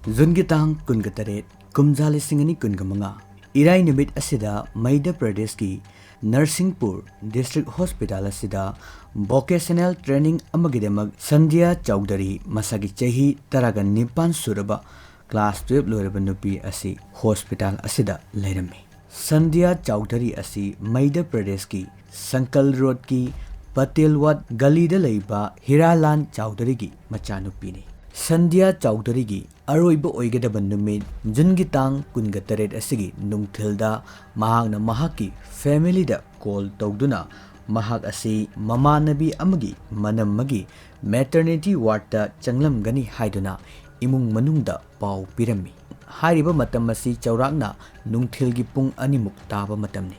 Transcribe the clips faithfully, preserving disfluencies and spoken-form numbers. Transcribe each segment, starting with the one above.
ꯖꯨꯟꯒꯤ ꯇꯥꯡ ꯀꯨꯟꯒ ꯇꯔꯦꯠ, ꯀꯨꯝꯖꯥ ꯂꯤꯁꯤꯡ ꯑꯅꯤ ꯀꯨꯟꯒ ꯃꯉꯥ, ꯏꯔꯥꯏ ꯅꯨꯃꯤꯠ ꯑꯁꯤꯗ ꯃꯩꯙ꯭ꯌ ꯄ꯭ꯔꯗꯦꯁꯀꯤ ꯅꯔꯁꯤꯡꯄꯨꯔ ꯗꯤꯁꯇ꯭ꯔꯤꯛ ꯍꯣꯁꯄꯤꯇꯥꯜ ꯑꯁꯤꯗ ꯚꯣꯀꯦꯁꯅꯦꯜ ꯇ꯭ꯔꯦꯅꯤꯡ ꯑꯃꯒꯤꯗꯃꯛ ꯁꯟꯙ꯭ꯌꯥ ꯆꯧꯙꯔꯤ, ꯃꯁꯥꯒꯤ ꯆꯍꯤ ꯇꯔꯥꯒ ꯅꯤꯄꯥꯟ ꯁꯨꯔꯕ, ꯀ꯭ꯂꯥꯁ ꯇꯨꯌꯦꯜꯞ ꯂꯣꯏꯔꯕ ꯅꯨꯄꯤ ꯑꯁꯤ ꯍꯣꯁꯄꯤꯇꯥꯜ ꯑꯁꯤꯗ ꯂꯩꯔꯝꯃꯤ꯫ ꯁꯟꯙ꯭ꯌꯥ ꯆꯧꯙꯔꯤ ꯑꯁꯤ ꯃꯩꯙ꯭ꯌ ꯄ꯭ꯔꯗꯦꯁꯀꯤ ꯁꯪꯀꯜ ꯔꯣꯗꯀꯤ ꯄꯇꯦꯜꯋꯥꯠ ꯒꯂꯤꯗ ꯂꯩꯕ ꯍꯤꯔꯥꯂꯥꯜ ꯆꯧꯙꯔꯤꯒꯤ ꯃꯆꯥꯅꯨꯄꯤꯅꯤ꯫ ꯁꯟꯙ꯭ꯌꯥ ꯆꯧꯙꯔꯤꯒꯤ ꯑꯔꯣꯏꯕ ꯑꯣꯏꯒꯗꯕ ꯅꯨꯃꯤꯠ, ꯖꯨꯟꯒꯤ ꯇꯥꯡ ꯀꯨꯟꯒ ꯇꯔꯦꯠ ꯑꯁꯤꯒꯤ ꯅꯨꯡꯊꯤꯜꯗ ꯃꯍꯥꯛꯅ ꯃꯍꯥꯛꯀꯤ ꯐꯦꯃꯤꯂꯤꯗ ꯀꯣꯜ ꯇꯧꯗꯨꯅ ꯃꯍꯥꯛ ꯑꯁꯤ ꯃꯃꯥꯟꯅꯕꯤ ꯑꯃꯒꯤ ꯃꯅꯝꯃꯒꯤ ꯃꯦꯇꯔꯅꯤꯇꯤ ꯋꯥꯔꯗꯇ ꯆꯪꯂꯝꯒꯅꯤ ꯍꯥꯏꯗꯨꯅ ꯏꯃꯨꯡ ꯃꯅꯨꯡꯗ ꯄꯥꯎ ꯄꯤꯔꯝꯃꯤ꯫ ꯍꯥꯏꯔꯤꯕ ꯃꯇꯝ ꯑꯁꯤ ꯆꯥꯎꯔꯥꯛꯅ ꯅꯨꯡꯊꯤꯜꯒꯤ ꯄꯨꯡ ꯑꯅꯤꯃꯨꯛ ꯇꯥꯕ ꯃꯇꯝꯅꯤ꯫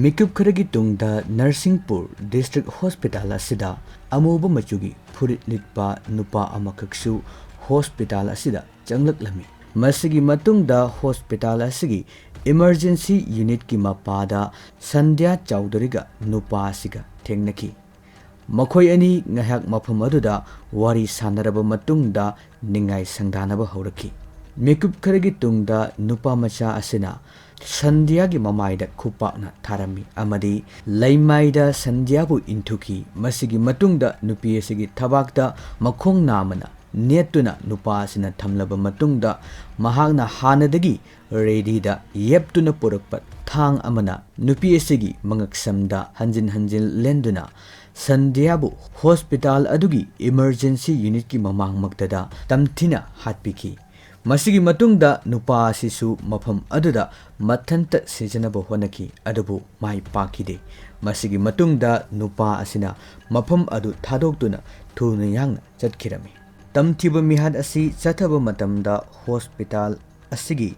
ꯃꯤꯀꯨꯞ ꯈꯔꯒꯤ ꯇꯨꯡꯗ ꯅꯔꯁꯤꯡꯄꯨꯔ ꯗꯤꯁꯇ꯭ꯔꯤꯛ ꯍꯣꯁꯄꯤꯇꯥꯜ ꯑꯁꯤꯗ ꯑꯃꯨꯕ ꯃꯆꯨꯒꯤ ꯐꯨꯔꯤꯠ ꯂꯤꯠꯄ ꯅꯨꯄꯥ ꯑꯃꯈꯛꯁꯨ ꯍꯣꯁꯄꯤꯇꯥꯜ ꯑꯁꯤꯗ ꯆꯪꯂꯛꯂꯝꯃꯤ꯫ ꯃꯁꯤꯒꯤ ꯃꯇꯨꯡꯗ ꯍꯣꯁꯄꯤꯇꯥꯜ ꯑꯁꯤꯒꯤ ꯏꯃꯔꯖꯦꯟꯁꯤ ꯌꯨꯅꯤꯠꯀꯤ ꯃꯄꯥꯗ ꯁꯟꯙ꯭ꯌꯥ ꯆꯧꯙꯔꯤꯒ ꯅꯨꯄꯥ ꯑꯁꯤꯒ ꯊꯦꯡꯅꯈꯤ꯫ ꯃꯈꯣꯏ ꯑꯅꯤ ꯉꯥꯏꯍꯥꯛ ꯃꯐꯝ ꯑꯗꯨꯗ ꯋꯥꯔꯤ ꯁꯥꯟꯅꯔꯕ ꯃꯇꯨꯡꯗ ꯅꯤꯡꯉꯥꯏ ꯁꯪꯗꯥꯅꯕ ꯍꯧꯔꯛꯈꯤ꯫ ꯃꯤꯀꯨꯞ ꯈꯔꯒꯤ ꯇꯨꯡꯗ ꯅꯨꯄꯥ ꯃꯆꯥ ꯑꯁꯤꯅ ꯁꯟꯙ꯭ꯌꯥꯒꯤ ꯃꯃꯥꯏꯗ ꯈꯨꯄꯥꯛꯅ ꯊꯥꯔꯝꯃꯤ ꯑꯃꯗꯤ ꯂꯩꯃꯥꯏꯗ ꯁꯟꯙ꯭ꯌꯥꯕꯨ ꯏꯟꯊꯨꯈꯤ꯫ ꯃꯁꯤꯒꯤ ꯃꯇꯨꯡꯗ ꯅꯨꯄꯤ ꯑꯁꯤꯒꯤ ꯊꯕꯥꯛꯇ ꯃꯈꯣꯡ ꯅꯥꯝꯃꯅ ꯅꯦꯠꯇꯨꯅ ꯅꯨꯄꯥ ꯑꯁꯤꯅ ꯊꯝꯂꯕ ꯃꯇꯨꯡꯗ ꯃꯍꯥꯛꯅ ꯍꯥꯟꯅꯗꯒꯤ ꯔꯦꯗꯤꯗ ꯌꯦꯞꯇꯨꯅ ꯄꯨꯔꯛꯄ ꯊꯥꯡ ꯑꯃꯅ ꯅꯨꯄꯤ ꯑꯁꯤꯒꯤ ꯃꯉꯛꯁꯝꯗ ꯍꯟꯖꯤꯟ ꯍꯟꯖꯤꯟ ꯂꯦꯟꯗꯨꯅ ꯁꯟꯙ꯭ꯌꯥꯕꯨ ꯍꯣꯁꯄꯤꯇꯥꯜ ꯑꯗꯨꯒꯤ ꯏꯃꯔꯖꯦꯟꯁꯤ ꯌꯨꯅꯤꯠꯀꯤ ꯃꯃꯥꯡꯃꯛꯇꯗ ꯇꯝꯊꯤꯅ ꯍꯥꯠꯄꯤꯈꯤ꯫ ꯃꯁꯤꯒꯤ ꯃꯇꯨꯡꯗ ꯅꯨꯄꯥ ꯑꯁꯤꯁꯨ ꯃꯐꯝ ꯑꯗꯨꯗ ꯃꯊꯟꯇ ꯁꯤꯖꯅꯕ ꯍꯣꯠꯅꯈꯤ, ꯑꯗꯨꯕꯨ ꯃꯥꯏ ꯄꯥꯛꯈꯤꯗꯦ꯫ ꯃꯁꯤꯒꯤ ꯃꯇꯨꯡꯗ ꯅꯨꯄꯥ ꯑꯁꯤꯅ ꯃꯐꯝ ꯑꯗꯨ ꯊꯥꯗꯣꯛꯇꯨꯅ ꯊꯨꯅ ꯌꯥꯡꯅ ꯆꯠꯈꯤꯔꯝꯃꯤ꯫ ꯇꯝꯊꯤꯕ ꯃꯤꯍꯥꯠ ꯑꯁꯤ ꯆꯠꯊꯕ ꯃꯇꯝꯗ ꯍꯣꯁꯄꯤꯇꯥꯜ ꯑꯁꯤꯒꯤ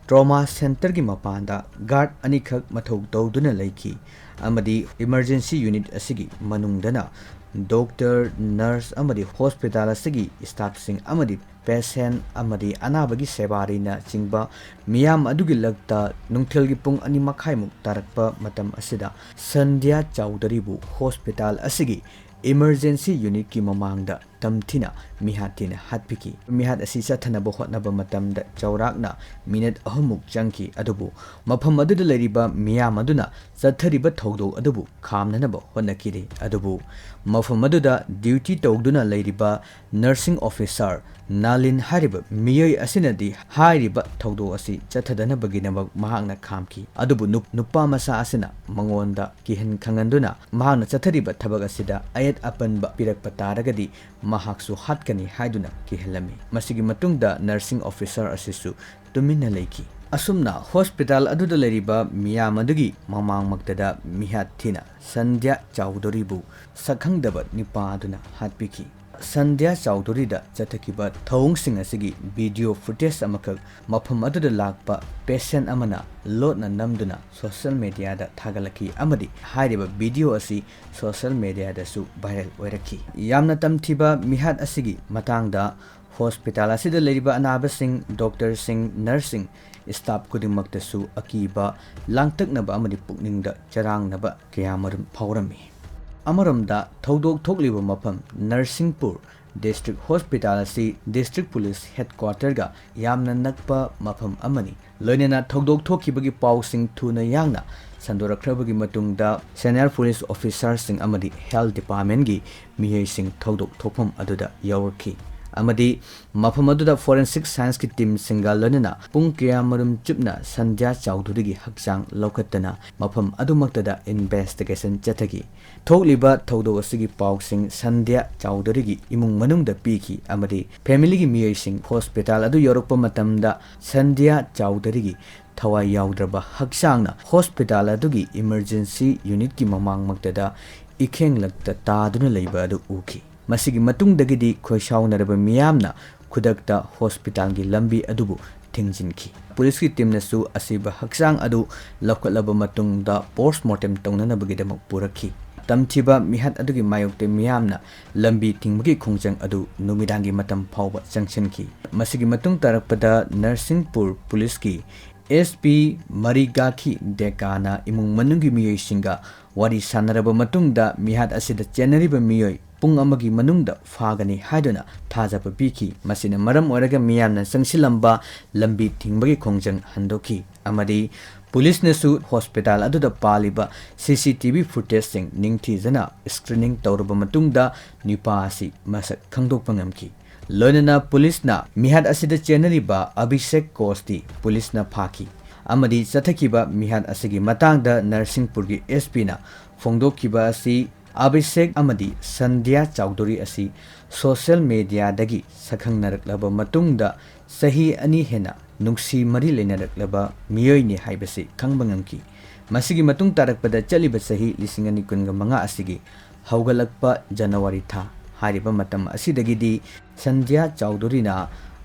ꯇ꯭ꯔꯣꯃꯥ ꯁꯦꯟꯇꯔꯒꯤ ꯃꯄꯥꯟꯗ ꯒꯥꯔꯗ ꯑꯅꯤꯈꯛ ꯃꯊꯧ ꯇꯧꯗꯨꯅ ꯂꯩꯈꯤ ꯑꯃꯗꯤ ꯏꯃꯔꯖꯦꯟꯁꯤ ꯌꯨꯅꯤꯠ ꯑꯁꯤꯒꯤ ꯃꯅꯨꯡꯗꯅ ꯗꯣꯛꯇꯔ, ꯅꯔꯁ ꯑꯃꯗꯤ ꯍꯣꯁꯄꯤꯇꯥꯜ ꯑꯁꯤꯒꯤ ꯁ꯭ꯇꯥꯐꯁꯤꯡ ꯑꯃꯗꯤ ꯄꯦꯁꯦꯟ ꯑꯃꯗꯤ ꯑꯅꯥꯕꯒꯤ ꯁꯦꯕꯥꯔꯤꯅꯆꯤꯡꯕ ꯃꯤꯌꯥꯝ ꯑꯗꯨꯒꯤ ꯂꯛꯇ ꯅꯨꯡꯊꯤꯜꯒꯤ ꯄꯨꯡ ꯑꯅꯤ ꯃꯈꯥꯏꯃꯨꯛ ꯇꯥꯔꯛꯄ ꯃꯇꯝ ꯑꯁꯤꯗ ꯁꯟꯙ꯭ꯌꯥ ꯆꯧꯙꯔꯤꯕꯨ ꯍꯣꯁꯄꯤꯇꯥꯜ ꯑꯁꯤꯒꯤ ꯏꯃꯔꯖꯦꯟꯁꯤ ꯌꯨꯅꯤꯠꯀꯤ ꯃꯃꯥꯡꯗ ꯇꯝꯊꯤꯅ ꯃꯤꯍꯥꯠ ꯊꯤꯅ ꯍꯥꯠꯄꯤꯈꯤ꯫ ꯃꯤꯍꯥꯠ ꯑꯁꯤ ꯆꯠꯊꯅꯕ ꯍꯣꯠꯅꯕ ꯃꯇꯝꯗ ꯆꯥꯎꯔꯥꯛꯅ ꯃꯤꯅꯠ ꯑꯍꯨꯝꯃꯨꯛ ꯆꯪꯈꯤ, ꯑꯗꯨꯕꯨ ꯃꯐꯝ ꯑꯗꯨꯗ ꯂꯩꯔꯤꯕ ꯃꯤꯌꯥꯝ ꯑꯗꯨꯅ ꯆꯠꯊꯔꯤꯕ ꯊꯧꯗꯣꯛ ꯑꯗꯨꯕꯨ ꯈꯥꯝꯅꯅꯕ ꯍꯣꯠꯅꯈꯤꯔꯤ꯫ ꯑꯗꯨꯕꯨ ꯃꯐꯝ ꯑꯗꯨꯗ duty ꯇꯧꯗꯨꯅ ꯂꯩꯔꯤꯕ nursing officer ꯅꯥꯂꯤꯟ ꯍꯥꯏꯔꯤꯕ ꯃꯤꯑꯣꯏ ꯑꯁꯤꯅꯗꯤ ꯍꯥꯏꯔꯤꯕ ꯊꯧꯗꯣꯛ ꯑꯁꯤ ꯆꯠꯊꯗꯅꯕꯒꯤꯗꯃꯛ ꯃꯍꯥꯛꯅ ꯈꯥꯝꯈꯤ꯫ ꯑꯗꯨꯕꯨ ꯅꯨꯞ-, ꯅꯨꯄꯥ ꯃꯆꯥ ꯑꯁꯤꯅ ꯃꯉꯣꯟꯗ ꯀꯤꯍꯟ ꯈꯪꯍꯟꯗꯨꯅ ꯃꯍꯥꯛꯅ ꯆꯠꯊꯔꯤꯕ ꯊꯕꯛ ꯑꯁꯤꯗ ꯑꯌꯦꯠ ꯑꯄꯟꯕ ꯄꯤꯔꯛꯄ ꯇꯥꯔꯒꯗꯤ ꯃꯍꯥꯛꯁꯨ ꯍꯥꯠꯀꯅꯤ ꯍꯥꯏꯗꯨꯅ ꯀꯤꯍꯜꯂꯝꯃꯤ꯫ ꯃꯁꯤꯒꯤ ꯃꯇꯨꯡꯗ nursing officer ꯑꯁꯤꯁꯨ ꯇꯨꯃꯤꯟꯅ ꯂꯩꯈꯤ꯫ ꯑꯁꯨꯝꯅ hospital ꯑꯗꯨꯗ ꯂꯩꯔꯤꯕ ꯃꯤꯌꯥꯝ ꯑꯗꯨꯒꯤ ꯃꯃꯥꯡꯃꯛꯇꯗ ꯃꯤꯍꯥꯠ ꯊꯤꯅ ꯁꯟꯙ꯭ꯌꯥ ꯆꯧꯙꯨꯔꯤꯕꯨ ꯁꯛꯈꯪꯗꯕ ꯅꯨꯄꯥ ꯑꯗꯨꯅ ꯍꯥꯠꯄꯤꯈꯤ꯫ ꯁꯟꯙ꯭ꯌꯥ ꯆꯧꯙꯨꯔꯤꯗ ꯆꯠꯊꯈꯤꯕ ꯊꯧꯑꯣꯡꯁꯤꯡ ꯑꯁꯤꯒꯤ video footage ꯑꯃꯈꯛ ꯃꯐꯝ ꯑꯗꯨꯗ ꯂꯥꯛꯄ patient ꯑꯃꯅ ꯂꯣꯠꯅ ꯅꯝꯗꯨꯅ social mediaꯗ ꯊꯥꯒꯠꯂꯛꯈꯤ ꯑꯃꯗꯤ ꯍꯥꯏꯔꯤꯕ video ꯑꯁꯤ social mediaꯗꯁꯨ viral ꯑꯣꯏꯔꯛꯈꯤ꯫ ꯌꯥꯝꯅ ꯇꯝꯊꯤꯕ ꯃꯤꯍꯥꯠ ꯑꯁꯤꯒꯤ ꯃꯇꯥꯡꯗ hospital ꯑꯁꯤꯗ ꯂꯩꯔꯤꯕ ꯑꯅꯥꯕꯁꯤꯡ, doctorꯁꯤꯡ, nurseꯁꯤꯡ, staff ꯈꯨꯗꯤꯡꯃꯛꯇꯁꯨ ꯑꯀꯤꯕ, ꯂꯥꯡꯇꯛꯅꯕ ꯑꯃꯗꯤ ꯄꯨꯛꯅꯤꯡꯗ ꯆꯔꯥꯡꯅꯕ ꯀꯌꯥꯃꯔꯨꯝ ꯐꯥꯎꯔꯝꯃꯤ꯫ ꯑꯃꯔꯣꯝꯗ ꯊꯧꯗꯣꯛ ꯊꯣꯛꯂꯤꯕ ꯃꯐꯝ ꯅꯔꯁꯤꯡꯄꯨꯔ district hospital ꯑꯁꯤ district police headquarterꯒ ꯌꯥꯝꯅ ꯅꯛꯄ ꯃꯐꯝ ꯑꯃꯅꯤ꯫ ꯂꯣꯏꯅꯅ ꯊꯧꯗꯣꯛ ꯊꯣꯛꯈꯤꯕꯒꯤ ꯄꯥꯎꯁꯤꯡ ꯊꯨꯅ ꯌꯥꯡꯅ ꯁꯟꯗꯣꯔꯛꯈ꯭ꯔꯕꯒꯤ ꯃꯇꯨꯡꯗ senior police officerꯁꯤꯡ ꯑꯃꯗꯤ health departmentꯀꯤ ꯃꯤꯑꯣꯏꯁꯤꯡ ꯊꯧꯗꯣꯛ ꯊꯣꯛꯐꯝ ꯑꯗꯨꯗ ꯌꯧꯔꯛꯈꯤ ꯑꯃꯗꯤ ꯃꯐꯝ ꯑꯗꯨꯗ forensic scienceꯀꯤ teamꯁꯤꯡꯒ ꯂꯣꯏꯅꯅ ꯄꯨꯡ ꯀꯌꯥꯃꯔꯨꯝ ꯆꯨꯞꯅ ꯁꯟꯙ꯭ꯌꯥ ꯆꯧꯙꯨꯔꯤꯒꯤ ꯍꯛꯆꯥꯡ ꯂꯧꯈꯠꯇꯅ ꯃꯐꯝ ꯑꯗꯨꯃꯛꯇꯗ investigation ꯆꯠꯊꯈꯤ꯫ ꯊꯣꯛꯂꯤꯕ ꯊꯧꯗꯣꯛ ꯑꯁꯤꯒꯤ ꯄꯥꯎꯁꯤꯡ ꯁꯟꯙ꯭ꯌꯥ ꯆꯧꯙꯨꯔꯤꯒꯤ ꯏꯃꯨꯡ ꯃꯅꯨꯡꯗ ꯄꯤꯈꯤ ꯑꯃꯗꯤ familyꯒꯤ ꯃꯤꯑꯣꯏꯁꯤꯡ hospital ꯑꯗꯨ ꯌꯧꯔꯛꯄ ꯃꯇꯝꯗ ꯁꯟꯙ꯭ꯌꯥ ꯆꯧꯙꯨꯔꯤꯒꯤ ꯊꯋꯥꯏ ꯌꯥꯎꯗ꯭ꯔꯕ ꯍꯛꯆꯥꯡꯅ hospital ꯑꯗꯨꯒꯤ emergency unitꯀꯤ ꯃꯃꯥꯡꯃꯛꯇꯗ ꯏꯈꯦꯡꯂꯛꯇ ꯇꯥꯗꯨꯅ ꯂꯩꯕ ꯑꯗꯨ ꯎꯈꯤ꯫ ꯃꯁꯤꯒꯤ ꯃꯇꯨꯡꯗꯒꯤꯗꯤ ꯈꯣꯏꯁꯥꯎꯅꯔꯕ ꯃꯤꯌꯥꯝꯅ ꯈꯨꯗꯛꯇ hospitalꯒꯤ ꯂꯝꯕꯤ ꯑꯗꯨꯕꯨ ꯊꯤꯡꯖꯤꯟꯈꯤ꯫ Policeꯀꯤ teamꯅꯁꯨ ꯑꯁꯤꯕ ꯍꯛꯆꯥꯡ ꯑꯗꯨ ꯂꯧꯈꯠꯂꯕ ꯃꯇꯨꯡꯗ postmortem ꯇꯧꯅꯅꯕꯒꯤꯗꯃꯛ ꯄꯨꯔꯛꯈꯤ꯫ ꯇꯝꯊꯤꯕ ꯃꯤꯍꯥꯠ ꯑꯗꯨꯒꯤ ꯃꯥꯌꯣꯛꯇ ꯃꯤꯌꯥꯝꯅ ꯂꯝꯕꯤ ꯊꯤꯡꯕꯒꯤ ꯈꯣꯡꯖꯪ ꯑꯗꯨ ꯅꯨꯃꯤꯗꯥꯡꯒꯤ ꯃꯇꯝ ꯐꯥꯎꯕ ꯆꯪꯁꯤꯟꯈꯤ꯫ ꯃꯁꯤꯒꯤ ꯃꯇꯨꯡ ꯇꯥꯔꯛꯄꯗ ꯅꯔꯁꯤꯡꯄꯨꯔ policeꯀꯤ ꯑꯦꯁ ꯄꯤ ꯃꯔꯤꯒꯥꯈꯤ ꯗꯦꯀꯥꯅ ꯏꯃꯨꯡ ꯃꯅꯨꯡꯒꯤ ꯃꯤꯑꯣꯏꯁꯤꯡꯒ ꯋꯥꯔꯤ ꯁꯥꯟꯅꯔꯕ ꯃꯇꯨꯡꯗ ꯃꯤꯍꯥꯠ ꯑꯁꯤꯗ ꯆꯦꯟꯅꯔꯤꯕ ꯃꯤꯑꯣꯏ ꯄꯨꯡ ꯑꯃꯒꯤ ꯃꯅꯨꯡꯗ ꯐꯥꯒꯅꯤ ꯍꯥꯏꯗꯨꯅ ꯊꯥꯖꯕ ꯄꯤꯈꯤ꯫ ꯃꯁꯤꯅ ꯃꯔꯝ ꯑꯣꯏꯔꯒ ꯃꯤꯌꯥꯝꯅ ꯆꯪꯁꯤꯜꯂꯝꯕ ꯂꯝꯕꯤ ꯊꯤꯡꯕꯒꯤ ꯈꯣꯡꯖꯪ ꯍꯟꯗꯣꯛꯈꯤ ꯑꯃꯗꯤ ꯄꯨꯂꯤꯁꯅꯁꯨ ꯍꯣꯁꯄꯤꯇꯥꯜ ꯑꯗꯨꯗ ꯄꯥꯜꯂꯤꯕ ꯁꯤ ꯁꯤ ꯇꯤ ꯚꯤ ꯐꯨꯇꯦꯖꯁꯤꯡ ꯅꯤꯡꯊꯤꯖꯅ ꯁ꯭ꯀ꯭ꯔꯤꯅꯤꯡ ꯇꯧꯔꯕ ꯃꯇꯨꯡꯗ ꯅꯨꯄꯥ ꯑꯁꯤ ꯃꯁꯛ ꯈꯪꯗꯣꯛꯄ ꯉꯝꯈꯤ꯫ ꯂꯣꯏꯅꯅ ꯄꯨꯂꯤꯁꯅ ꯃꯤꯍꯥꯠ ꯑꯁꯤꯗ ꯆꯦꯟꯅꯔꯤꯕ ꯑꯚꯤꯁꯦꯛ ꯒꯣꯁꯇꯤ ꯄꯨꯂꯤꯁꯅ ꯐꯥꯈꯤ ꯑꯃꯗꯤ ꯆꯠꯊꯈꯤꯕ ꯃꯤꯍꯥꯠ ꯑꯁꯤꯒꯤ ꯃꯇꯥꯡꯗ ꯅꯔꯁꯤꯡꯄꯨꯔꯒꯤ ꯑꯦꯁ ꯄꯤꯅ ꯐꯣꯡꯗꯣꯛꯈꯤꯕ ꯑꯁꯤ ꯑꯚꯤꯁꯦꯛ ꯑꯃꯗꯤ ꯁꯟꯙ꯭ꯌꯥ ꯆꯧꯙꯨꯔꯤ ꯑꯁꯤ ꯁꯣꯁꯤꯌꯦꯜ ꯃꯦꯗꯤꯌꯥꯗꯒꯤ ꯁꯛꯈꯪꯅꯔꯛꯂꯕ ꯃꯇꯨꯡꯗ ꯆꯍꯤ ꯑꯅꯤ ꯍꯦꯟꯅ ꯅꯨꯡꯁꯤ ꯃꯔꯤ ꯂꯩꯅꯔꯛꯂꯕ ꯃꯤꯑꯣꯏꯅꯤ ꯍꯥꯏꯕꯁꯤ ꯈꯪꯕ ꯉꯝꯈꯤ꯫ ꯃꯁꯤꯒꯤ ꯃꯇꯨꯡ ꯇꯥꯔꯛꯄꯗ ꯆꯠꯂꯤꯕ ꯆꯍꯤ ꯂꯤꯁꯤꯡ ꯑꯅꯤ ꯀꯨꯟꯒ ꯃꯉꯥ ꯑꯁꯤꯒꯤ ꯍꯧꯒꯠꯂꯛꯄ ꯖꯅꯋꯥꯔꯤ ꯊꯥ ꯍꯥꯏꯔꯤꯕ ꯃꯇꯝ ꯑꯁꯤꯗꯒꯤꯗꯤ ꯁꯟꯙ꯭ꯌꯥ ꯆꯧꯙꯨꯔꯤꯅ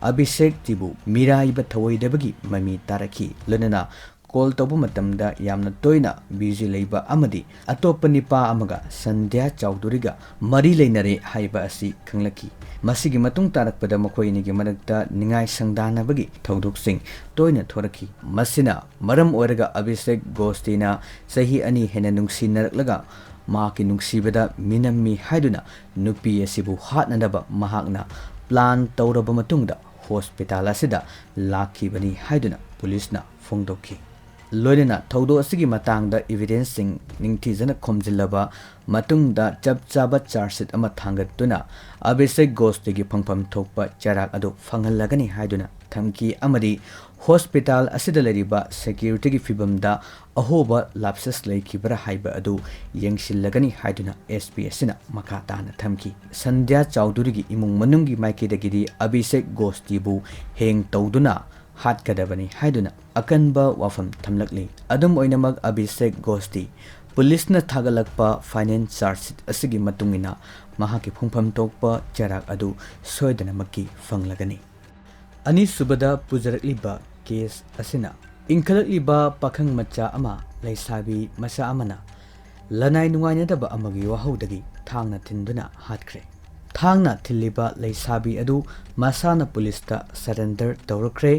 ꯑꯚꯤꯁꯦꯛꯇꯤꯕꯨ ꯃꯤꯔꯥꯏꯕ ꯊꯧꯑꯣꯏꯗꯕꯒꯤ ꯃꯃꯤ ꯇꯥꯔꯛꯈꯤ꯫ ꯂꯣꯏꯅꯅ ꯀꯣꯜ ꯇꯧꯕ ꯃꯇꯝꯗ ꯌꯥꯝꯅ ꯇꯣꯏꯅ ꯕꯤꯖꯤ ꯂꯩꯕ ꯑꯃꯗꯤ ꯑꯇꯣꯞꯄ ꯅꯤꯄꯥ ꯑꯃꯒ ꯁꯟꯙ꯭ꯌꯥ ꯆꯧꯙꯨꯔꯤꯒ ꯃꯔꯤ ꯂꯩꯅꯔꯦ ꯍꯥꯏꯕ ꯑꯁꯤ ꯈꯪꯂꯛꯈꯤ꯫ ꯃꯁꯤꯒꯤ ꯃꯇꯨꯡ ꯇꯥꯔꯛꯄꯗ ꯃꯈꯣꯏ ꯑꯅꯤꯒꯤ ꯃꯔꯛꯇ ꯅꯤꯡꯉꯥꯏ ꯁꯪꯗꯥꯅꯕꯒꯤ ꯊꯧꯗꯣꯛꯁꯤꯡ ꯇꯣꯏꯅ ꯊꯣꯔꯛꯈꯤ꯫ ꯃꯁꯤꯅ ꯃꯔꯝ ꯑꯣꯏꯔꯒ ꯑꯚꯤꯁꯦꯛ ꯒꯣꯁꯇꯤꯅ ꯆꯍꯤ ꯑꯅꯤ ꯍꯦꯟꯅ ꯅꯨꯡꯁꯤꯅꯔꯛꯂꯒ ꯃꯍꯥꯛꯀꯤ ꯅꯨꯡꯁꯤꯕꯗ ꯃꯤꯅꯝꯃꯤ ꯍꯥꯏꯗꯨꯅ ꯅꯨꯄꯤ ꯑꯁꯤꯕꯨ ꯍꯥꯠꯅꯅꯕ ꯃꯍꯥꯛꯅ ꯄ꯭ꯂꯥꯟ ꯇꯧꯔꯕ ꯃꯇꯨꯡꯗ ꯍꯣꯁꯄꯤꯇꯥꯜ ꯑꯁꯤꯗ ꯂꯥꯛꯈꯤꯕꯅꯤ ꯍꯥꯏꯗꯨꯅ ꯄꯨꯂꯤꯁꯅ ꯐꯣꯡꯗꯣꯛꯈꯤ꯫ ꯂꯣꯏꯅꯅ ꯊꯧꯗꯣꯛ ꯑꯁꯤꯒꯤ ꯃꯇꯥꯡꯗ ꯏꯚꯤꯗꯦꯟꯁꯁꯤꯡ ꯅꯤꯡꯊꯤꯖꯅ ꯈꯣꯝꯖꯤꯜꯂꯕ ꯃꯇꯨꯡꯗ ꯆꯞ ꯆꯥꯕ ꯆꯥꯔꯖꯁꯤꯠ ꯑꯃ ꯊꯥꯡꯒꯠꯇꯨꯅ ꯑꯚꯤꯁꯦꯛ ꯒꯣꯁꯇꯤꯒꯤ ꯐꯪꯐꯝ ꯊꯣꯛꯄ ꯆꯩꯔꯥꯛ ꯑꯗꯨ ꯐꯪꯍꯜꯂꯒꯅꯤ ꯍꯥꯏꯗꯨꯅ ꯊꯝꯈꯤ ꯑꯃꯗꯤ ꯍꯣꯁꯄꯤꯇꯥꯜ ꯑꯁꯤꯗ ꯂꯩꯔꯤꯕ ꯁꯦꯀ꯭ꯌꯨꯔꯤꯇꯤꯒꯤ ꯐꯤꯕꯝꯗ ꯑꯍꯣꯕ ꯂꯥꯞꯁꯦꯁ ꯂꯩꯈꯤꯕ꯭ꯔꯥ ꯍꯥꯏꯕ ꯑꯗꯨ ꯌꯦꯡꯁꯤꯜꯂꯒꯅꯤ ꯍꯥꯏꯗꯨꯅ ꯑꯦꯁ ꯄꯤ ꯑꯁꯤꯅ ꯃꯈꯥ ꯇꯥꯅ ꯊꯝꯈꯤ꯫ ꯁꯟꯙ꯭ꯌꯥ ꯆꯧꯙꯨꯔꯤꯒꯤ ꯏꯃꯨꯡ ꯃꯅꯨꯡꯒꯤ ꯃꯥꯏꯀꯩꯗꯒꯤꯗꯤ ꯑꯚꯤꯁꯦꯛ ꯒꯣꯁꯇꯤꯕꯨ ꯍꯦꯡ ꯇꯧꯗꯨꯅ ꯍꯥꯠꯀꯗꯕꯅꯤ ꯍꯥꯏꯗꯨꯅ ꯑꯀꯟꯕ ꯋꯥꯐꯝ ꯊꯝꯂꯛꯂꯤ꯫ ꯑꯗꯨꯝ ꯑꯣꯏꯅꯃꯛ, ꯑꯚꯤꯁꯦꯛ ꯒꯣꯁꯇꯤ ꯄꯨꯂꯤꯁꯅ ꯊꯥꯒꯠꯂꯛꯄ ꯐꯥꯏꯅꯦꯜ ꯆꯥꯔꯖꯁꯤꯠ ꯑꯁꯤꯒꯤ ꯃꯇꯨꯡ ꯏꯟꯅ ꯃꯍꯥꯛꯀꯤ ꯐꯪꯐꯝ ꯊꯣꯛꯄ ꯆꯩꯔꯥꯛ ꯑꯗꯨ ꯁꯣꯏꯗꯅꯃꯛꯀꯤ ꯐꯪꯂꯒꯅꯤ꯫ ꯑꯅꯤꯁꯨꯕꯗ ꯄꯨꯖꯔꯛꯂꯤꯕ ꯀꯦꯁ ꯑꯁꯤꯅ ꯏꯟꯈꯠꯂꯛꯂꯤꯕ ꯄꯥꯈꯪ ꯃꯆꯥ ꯑꯃ, ꯂꯩꯁꯥꯕꯤ ꯃꯆꯥ ꯑꯃꯅ ꯂꯅꯥꯏ ꯅꯨꯡꯉꯥꯏꯅꯗꯕ ꯑꯃꯒꯤ ꯋꯥꯍꯧꯗꯒꯤ ꯊꯥꯡꯅ ꯊꯤꯟꯗꯨꯅ ꯍꯥꯠꯈ꯭ꯔꯦ꯫ ꯊꯥꯡꯅ ꯊꯤꯜꯂꯤꯕ ꯂꯩꯁꯥꯕꯤ ꯑꯗꯨ ꯃꯁꯥꯅ ꯄꯨꯂꯤꯁꯇ ꯁꯔꯦꯟꯗꯔ ꯇꯧꯔꯛꯈ꯭ꯔꯦ꯫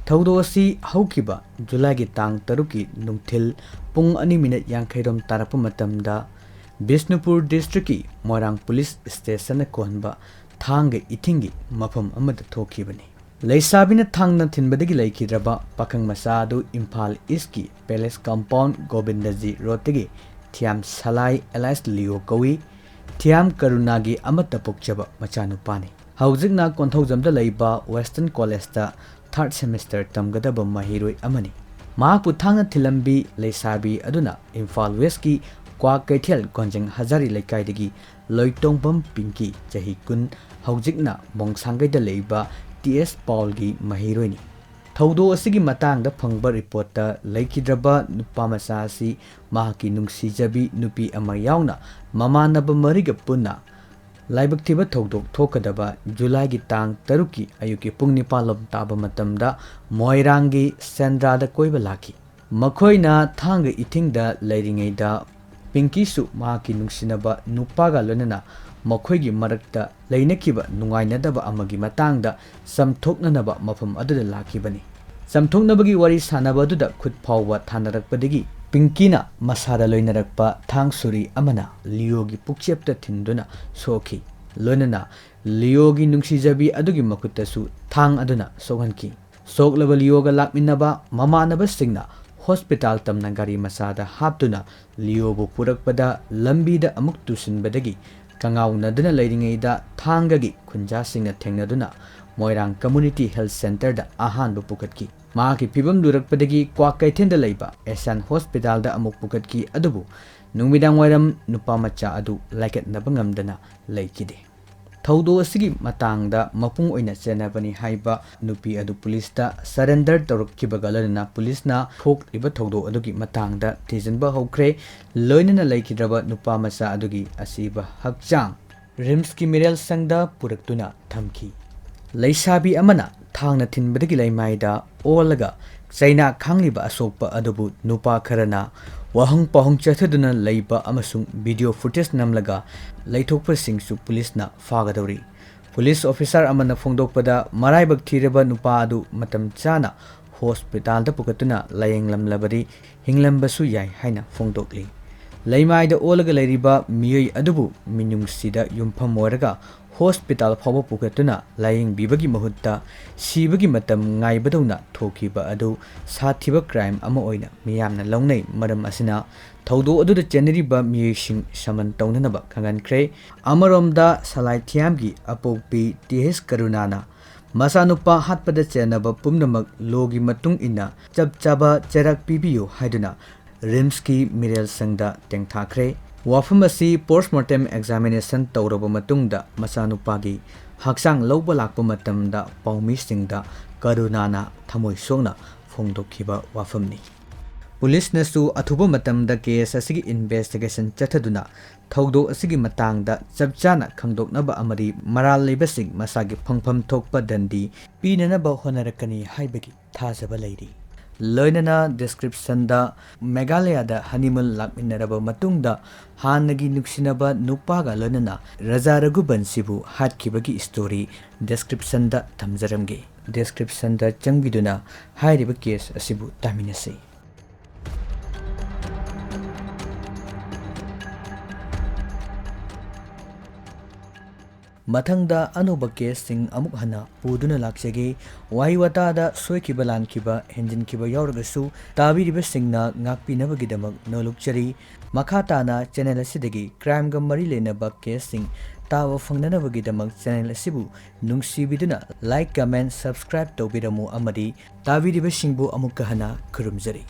ꯊꯧꯗꯣꯛ ꯑꯁꯤ ꯍꯧꯈꯤꯕ ꯖꯨꯂꯥꯏꯒꯤ ꯇꯥꯡ ꯇꯔꯨꯛꯀꯤ ꯅꯨꯡꯊꯤꯜ ꯄꯨꯡ ꯑꯅꯤ ꯃꯤꯅꯠ ꯌꯥꯡꯈꯩ ꯔꯣꯝ ꯇꯥꯔꯛꯄ ꯃꯇꯝꯗ ꯕꯤꯁꯅꯨꯄꯨꯔ ꯗꯤꯁꯇ꯭ꯔꯤꯛꯀꯤ ꯃꯣꯏꯔꯥꯡ ꯄꯨꯂꯤꯁ ꯁ꯭ꯇꯦꯁꯟꯅ ꯀꯣꯟꯕ ꯊꯥꯡꯒ ꯏꯊꯤꯡꯒꯤ ꯃꯐꯝ ꯑꯃꯗ ꯊꯣꯛꯈꯤꯕꯅꯤ꯫ ꯂꯩꯁꯥꯕꯤꯅ ꯊꯥꯡꯅ ꯊꯤꯟꯕꯗꯒꯤ ꯂꯩꯈꯤꯗ꯭ꯔꯕ ꯄꯥꯈꯪ ꯃꯆꯥ ꯑꯗꯨ ꯏꯝꯐꯥꯜ ꯏꯁꯀꯤ ꯄꯦꯂꯦꯁ ꯀꯝꯄꯥꯎꯟ ꯒꯣꯕꯤꯟꯗꯖꯤ ꯔꯣꯗꯇꯒꯤ ꯊꯤꯌꯥꯝ ꯁꯂꯥꯏ ꯑꯦꯂꯥꯏꯁ ꯂꯤꯌꯣ ꯀꯧꯏ꯫ ꯊꯤꯌꯥꯝ ꯀꯔꯨꯅꯥꯒꯤ ꯑꯃꯠꯇ ꯄꯣꯛꯆꯕ ꯃꯆꯥꯅꯨꯄꯥꯅꯤ꯫ ꯍꯧꯖꯤꯛꯅ ꯀꯣꯟꯊꯧꯖꯝꯗ ꯂꯩꯕ ꯋꯦꯁꯇꯔꯟ ꯀꯣꯂꯦꯖꯇ ꯊꯥꯔꯠ ꯁꯦꯃꯤꯁꯇꯔ ꯇꯝꯒꯗꯕ ꯃꯍꯩꯔꯣꯏ ꯑꯃꯅꯤ꯫ ꯃꯍꯥꯛꯄꯨ ꯊꯥꯡꯅ ꯊꯤꯜꯂꯝꯕꯤ ꯂꯩꯁꯥꯕꯤ ꯑꯗꯨꯅ ꯏꯝꯐꯥꯜ ꯋꯦꯁꯀꯤ ꯀ꯭ꯋꯥꯀꯩꯊꯦꯜ ꯒꯣꯟꯖꯦꯡ ꯍꯖꯥꯔꯤ ꯂꯩꯀꯥꯏꯗꯒꯤ ꯂꯣꯏꯇꯣꯡꯕꯝ ꯄꯤꯡꯀꯤ, ꯆꯍꯤ ꯀꯨꯟ, ꯍꯧꯖꯤꯛꯅ ꯃꯣꯡꯁꯥꯡꯒꯩꯗ ꯂꯩꯕ ꯇꯤ ꯑꯦꯁ ꯄꯥꯎꯜꯒꯤ ꯃꯍꯩꯔꯣꯏꯅꯤ꯫ ꯊꯧꯗꯣꯛ ꯑꯁꯤꯒꯤ ꯃꯇꯥꯡꯗ ꯐꯪꯕ ꯔꯤꯄꯣꯔꯠꯇ ꯂꯩꯈꯤꯗ꯭ꯔꯕ ꯅꯨꯄꯥ ꯃꯆꯥ ꯑꯁꯤ ꯃꯍꯥꯛꯀꯤ ꯅꯨꯡꯁꯤꯖꯕꯤ ꯅꯨꯄꯤ ꯑꯃ ꯌꯥꯎꯅ ꯃꯃꯥꯟꯅꯕ ꯃꯔꯤꯒ ꯄꯨꯟꯅ ꯂꯥꯏꯕꯛ ꯊꯤꯕ ꯊꯧꯗꯣꯛ ꯊꯣꯛꯀꯗꯕ ꯖꯨꯂꯥꯏꯒꯤ ꯇꯥꯡ ꯇꯔꯨꯛꯀꯤ ꯑꯌꯨꯛꯀꯤ ꯄꯨꯡ ꯅꯤꯄꯥꯟ ꯂꯣꯝ ꯇꯥꯕ ꯃꯇꯝꯗ ꯃꯣꯏꯔꯥꯡꯒꯤ ꯁꯦꯟꯗ꯭ꯔꯥꯗ ꯀꯣꯏꯕ ꯂꯥꯛꯈꯤ꯫ ꯃꯈꯣꯏꯅ ꯊꯥꯡꯒ ꯏꯊꯤꯡꯗ ꯂꯩꯔꯤꯉꯩꯗ ꯄꯤꯡꯀꯤꯁꯨ ꯃꯍꯥꯛꯀꯤ ꯅꯨꯡꯁꯤꯅꯕ ꯅꯨꯄꯥꯒ ꯂꯣꯏꯅꯅ ꯃꯈꯣꯏꯒꯤ ꯃꯔꯛꯇ ꯂꯩꯅꯈꯤꯕ ꯅꯨꯡꯉꯥꯏꯅꯗꯕ ꯑꯃꯒꯤ ꯃꯇꯥꯡꯗ ꯆꯝꯊꯣꯛꯅꯅꯕ ꯃꯐꯝ ꯑꯗꯨꯗ ꯂꯥꯛꯈꯤꯕꯅꯤ꯫ ꯆꯝꯊꯣꯛꯅꯕꯒꯤ ꯋꯥꯔꯤ ꯁꯥꯟꯅꯕ ꯑꯗꯨꯗ ꯈꯨꯠ ꯐꯥꯎꯕ ꯊꯥꯅꯔꯛꯄꯗꯒꯤ ꯄꯤꯡꯀꯤꯅ ꯃꯁꯥꯗ ꯂꯣꯏꯅꯔꯛꯄ ꯊꯥꯡ ꯁꯨꯔꯤ ꯑꯃꯅ ꯂꯤꯌꯣꯒꯤ ꯄꯨꯛꯆꯦꯞꯇ ꯊꯤꯟꯗꯨꯅ ꯁꯣꯛꯈꯤ꯫ ꯂꯣꯏꯅꯅ ꯂꯤꯌꯣꯒꯤ ꯅꯨꯡꯁꯤꯖꯕꯤ ꯑꯗꯨꯒꯤ ꯃꯈꯨꯠꯇꯁꯨ ꯊꯥꯡ ꯑꯗꯨꯅ ꯁꯣꯛꯍꯟꯈꯤ꯫ ꯁꯣꯛꯂꯕ ꯂꯤꯌꯣꯒ ꯂꯥꯛꯃꯤꯟꯅꯕ ꯃꯃꯥꯟꯅꯕꯁꯤꯡꯅ ꯍꯣꯁꯄꯤꯇꯥꯜ ꯇꯝꯅ ꯒꯥꯔꯤ ꯃꯆꯥꯗ ꯍꯥꯞꯇꯨꯅ ꯂꯤꯌꯣꯕꯨ ꯄꯨꯔꯛꯄꯗ ꯂꯝꯕꯤꯗ ꯑꯃꯨꯛ ꯇꯨꯁꯤꯟꯕꯗꯒꯤ ꯀꯉꯥꯎꯅꯗꯨꯅ ꯂꯩꯔꯤꯉꯩꯗ ꯊꯥꯡꯒꯒꯤ ꯈꯨꯟꯖꯥꯁꯤꯡꯅ ꯊꯦꯡꯅꯗꯨꯅ ꯃꯣꯏꯔꯥꯡ ꯀꯝꯃ꯭ꯌꯨꯅꯤꯇꯤ ꯍꯦꯜꯊ ꯁꯦꯟꯇꯔꯗ ꯑꯍꯥꯟꯕ ꯄꯨꯈꯠꯈꯤ꯫ ꯃꯍꯥꯛꯀꯤ ꯐꯤꯕꯝ ꯂꯨꯔꯛꯄꯗꯒꯤ ꯀ꯭ꯋꯥꯀꯩꯊꯦꯜꯗ ꯂꯩꯕ ꯑꯦꯁꯤꯌꯥꯟ ꯍꯣꯁꯄꯤꯇꯥꯜꯗ ꯑꯃꯨꯛ ꯄꯨꯈꯠꯈꯤ꯫ ꯑꯗꯨꯕꯨ ꯅꯨꯃꯤꯗꯥꯡ ꯋꯥꯏꯔꯝ ꯅꯨꯄꯥ ꯃꯆꯥ ꯑꯗꯨ ꯂꯥꯏꯀꯠꯅꯕ ꯉꯝꯗꯅ ꯂꯩꯈꯤꯗꯦ꯫ ꯊꯧꯗꯣꯛ ꯑꯁꯤꯒꯤ ꯃꯇꯥꯡꯗ ꯃꯄꯨꯡ ꯑꯣꯏꯅ ꯆꯦꯟꯅꯕꯅꯤ ꯍꯥꯏꯕ ꯅꯨꯄꯤ ꯑꯗꯨ ꯄꯨꯂꯤꯁꯇ ꯁꯔꯦꯟꯗꯔ ꯇꯧꯔꯛꯈꯤꯕꯒ ꯂꯣꯏꯅꯅ ꯄꯨꯂꯤꯁꯅ ꯊꯣꯛꯂꯤꯕ ꯊꯧꯗꯣꯛ ꯑꯗꯨꯒꯤ ꯃꯇꯥꯡꯗ ꯊꯤꯖꯤꯟꯕ ꯍꯧꯈ꯭ꯔꯦ꯫ ꯂꯣꯏꯅꯅ ꯂꯩꯈꯤꯗ꯭ꯔꯕ ꯅꯨꯄꯥ ꯃꯆꯥ ꯑꯗꯨꯒꯤ ꯑꯁꯤꯕ ꯍꯛꯆꯥꯡ ꯔꯤꯝꯁꯀꯤ ꯃꯤꯔꯦꯜ ꯁꯪꯗ ꯄꯨꯔꯛꯇꯨꯅ ꯊꯝꯈꯤ꯫ ꯂꯩꯁꯥꯕꯤ ꯑꯃꯅ ꯊꯥꯡꯅ ꯊꯤꯟꯕꯗꯒꯤ ꯂꯩꯃꯥꯏꯗ ꯑꯣꯜꯂꯒ ꯆꯩꯅꯥ ꯈꯥꯡꯂꯤꯕ ꯑꯁꯣꯛꯄ ꯑꯗꯨꯕꯨ ꯅꯨꯄꯥ ꯈꯔꯅ ꯋꯥꯍꯪ ꯄꯥꯎꯍꯪ ꯆꯠꯊꯗꯨꯅ ꯂꯩꯕ ꯑꯃꯁꯨꯡ ꯚꯤꯗꯤꯑꯣ ꯐꯨꯇꯦꯖ ꯅꯝꯂꯒ ꯂꯩꯊꯣꯛꯄꯁꯤꯡꯁꯨ ꯄꯨꯂꯤꯁꯅ ꯐꯥꯒꯗꯧꯔꯤ꯫ ꯄꯨꯂꯤꯁ ꯑꯣꯐꯤꯁꯥꯔ ꯑꯃꯅ ꯐꯣꯡꯗꯣꯛꯄꯗ, ꯃꯔꯥꯏꯕꯛ ꯊꯤꯔꯕ ꯅꯨꯄꯥ ꯑꯗꯨ ꯃꯇꯝ ꯆꯥꯅ ꯍꯣꯁꯄꯤꯇꯥꯜꯗ ꯄꯨꯈꯠꯇꯨꯅ ꯂꯥꯌꯦꯡꯂꯝꯂꯕꯗꯤ ꯍꯤꯡꯂꯝꯕꯁꯨ ꯌꯥꯏ ꯍꯥꯏꯅ ꯐꯣꯡꯗꯣꯛꯂꯤ꯫ ꯂꯩꯃꯥꯏꯗ ꯑꯣꯜꯂꯒ ꯂꯩꯔꯤꯕ ꯃꯤꯑꯣꯏ ꯑꯗꯨꯕꯨ ꯃꯤꯅꯨꯡꯁꯤꯗ ꯌꯨꯝꯐꯝ ꯑꯣꯏꯔꯒ ꯍꯣꯁꯄꯤꯇꯥꯜ ꯐꯥꯎꯕ ꯄꯨꯈꯠꯇꯨꯅ ꯂꯥꯌꯦꯡꯕꯤꯕꯒꯤ ꯃꯍꯨꯠꯇ ꯁꯤꯕꯒꯤ ꯃꯇꯝ ꯉꯥꯏꯕꯗꯧꯅ ꯊꯣꯛꯈꯤꯕ ꯑꯗꯨ ꯁꯥꯊꯤꯕ ꯀ꯭ꯔꯥꯏꯝ ꯑꯃ ꯑꯣꯏꯅ ꯃꯤꯌꯥꯝꯅ ꯂꯧꯅꯩ꯫ ꯃꯔꯝ ꯑꯁꯤꯅ ꯊꯧꯗꯣꯛ ꯑꯗꯨꯗ ꯆꯦꯟꯅꯔꯤꯕ ꯃꯤꯑꯣꯏꯁꯤꯡ ꯁꯃꯟ ꯇꯧꯅꯅꯕ ꯈꯪꯍꯟꯈ꯭ꯔꯦ꯫ ꯑꯃꯔꯣꯝꯗ, ꯁꯂꯥꯏꯊꯤꯌꯥꯝꯒꯤ ꯑꯄꯣꯛꯄꯤ ꯇꯤ ꯑꯦꯁ ꯀꯔꯨꯅꯥꯅ ꯃꯆꯥꯅꯨꯄꯥ ꯍꯥꯠꯄꯗ ꯆꯦꯟꯅꯕ ꯄꯨꯝꯅꯃꯛ ꯂꯣꯒꯤ ꯃꯇꯨꯡ ꯏꯟꯅ ꯆꯞ ꯆꯥꯕ ꯆꯩꯔꯥꯛ ꯄꯤꯕꯤꯌꯨ ꯍꯥꯏꯗꯨꯅ ꯔꯤꯝꯁꯀꯤ ꯃꯤꯔꯦꯜ ꯁꯪꯗ ꯇꯦꯡꯊꯥꯈ꯭ꯔꯦ꯫ ꯋꯥꯐꯝ ꯑꯁꯤ ꯄꯣꯁꯃꯣꯔꯇꯦꯝ ꯑꯦꯛꯖꯥꯃꯤꯅꯦꯁꯟ ꯇꯧꯔꯕ ꯃꯇꯨꯡꯗ ꯃꯆꯥꯅꯨꯄꯥꯒꯤ ꯍꯛꯆꯥꯡ ꯂꯧꯕ ꯂꯥꯛꯄ ꯃꯇꯝꯗ ꯄꯥꯎꯃꯤꯁꯤꯡꯗ ꯀꯔꯨꯅꯥꯅ ꯊꯃꯣꯏ ꯁꯣꯛꯅ ꯐꯣꯡꯗꯣꯛꯈꯤꯕ ꯋꯥꯐꯝꯅꯤ꯫ ꯄꯨꯂꯤꯁꯅꯁꯨ ꯑꯊꯨꯕ ꯃꯇꯝꯗ ꯀꯦꯁ ꯑꯁꯤꯒꯤ ꯏꯟꯚꯦꯁꯇꯤꯒꯦꯁꯟ ꯆꯠꯊꯗꯨꯅ ꯊꯧꯗꯣꯛ ꯑꯁꯤꯒꯤ ꯃꯇꯥꯡꯗ ꯆꯞ ꯆꯥꯅ ꯈꯪꯗꯣꯛꯅꯕ ꯑꯃꯗꯤ ꯃꯔꯥꯜ ꯂꯩꯕꯁꯤꯡ ꯃꯁꯥꯒꯤ ꯐꯪꯐꯝ ꯊꯣꯛꯄ ꯗꯟꯗꯤ ꯄꯤꯅꯅꯕ ꯍꯣꯠꯅꯔꯛꯀꯅꯤ ꯍꯥꯏꯕꯒꯤ ꯊꯥꯖꯕ ꯂꯩꯔꯤ꯫ ꯂꯣꯏꯅꯅ ꯗꯤꯁꯀ꯭ꯔꯤꯞꯁꯟꯗ ꯃꯦꯘꯥꯂꯌꯥꯗ ꯍꯅꯤꯃꯨꯟ ꯂꯥꯛꯃꯤꯟꯅꯔꯕ ꯃꯇꯨꯡꯗ ꯍꯥꯟꯅꯒꯤ ꯅꯨꯡꯁꯤꯅꯕ ꯅꯨꯄꯥꯒ ꯂꯣꯏꯅꯅ ꯔꯖꯥ ꯔꯘꯨꯕꯟꯁꯤꯕꯨ ꯍꯥꯠꯈꯤꯕꯒꯤ ꯁ꯭ꯇꯣꯔꯤ ꯗꯤꯁꯀ꯭ꯔꯤꯞꯁꯟꯗ ꯊꯝꯖꯔꯝꯒꯦ꯫ ꯗꯤꯁꯀ꯭ꯔꯤꯞꯁꯟꯗ ꯆꯪꯕꯤꯗꯨꯅ ꯍꯥꯏꯔꯤꯕ ꯀꯦꯁ ꯑꯁꯤꯕꯨ ꯇꯥꯃꯤꯟꯅꯁꯤ꯫ ꯃꯊꯪꯗ ꯑꯅꯧꯕ ꯀꯦꯁꯁꯤꯡ ꯑꯃꯨꯛ ꯍꯟꯅ ꯄꯨꯗꯨꯅ ꯂꯥꯛꯆꯒꯦ꯫ ꯋꯥꯍꯩ ꯋꯥꯇꯥꯗ ꯁꯣꯏꯈꯤꯕ ꯂꯥꯟꯈꯤꯕ ꯍꯦꯟꯖꯤꯟꯈꯤꯕ ꯌꯥꯎꯔꯒꯁꯨ ꯇꯥꯕꯤꯔꯤꯕꯁꯤꯡꯅ ꯉꯥꯛꯄꯤꯅꯕꯒꯤꯗꯃꯛ ꯅꯣꯜꯂꯨꯛꯆꯔꯤ꯫ ꯃꯈꯥ ꯇꯥꯅ ꯆꯦꯅꯦꯜ ꯑꯁꯤꯗꯒꯤ ꯀ꯭ꯔꯥꯏꯝꯒ ꯃꯔꯤ ꯂꯩꯅꯕ ꯀꯦꯁꯁꯤꯡ ꯇꯥꯕ ꯐꯪꯅꯅꯕꯒꯤꯗꯃꯛ ꯆꯦꯅꯦꯜ ꯑꯁꯤꯕꯨ ꯅꯨꯡꯁꯤꯕꯤꯗꯨꯅ ꯂꯥꯏꯛ, ꯀꯃꯦꯟ, ꯁꯕꯁꯀ꯭ꯔꯥꯏꯕ ꯇꯧꯕꯤꯔꯝꯃꯨ ꯑꯃꯗꯤ ꯇꯥꯕꯤꯔꯤꯕꯁꯤꯡꯕꯨ ꯑꯃꯨꯛꯀ ꯍꯟꯅ ꯈꯨꯔꯨꯝꯖꯔꯤ꯫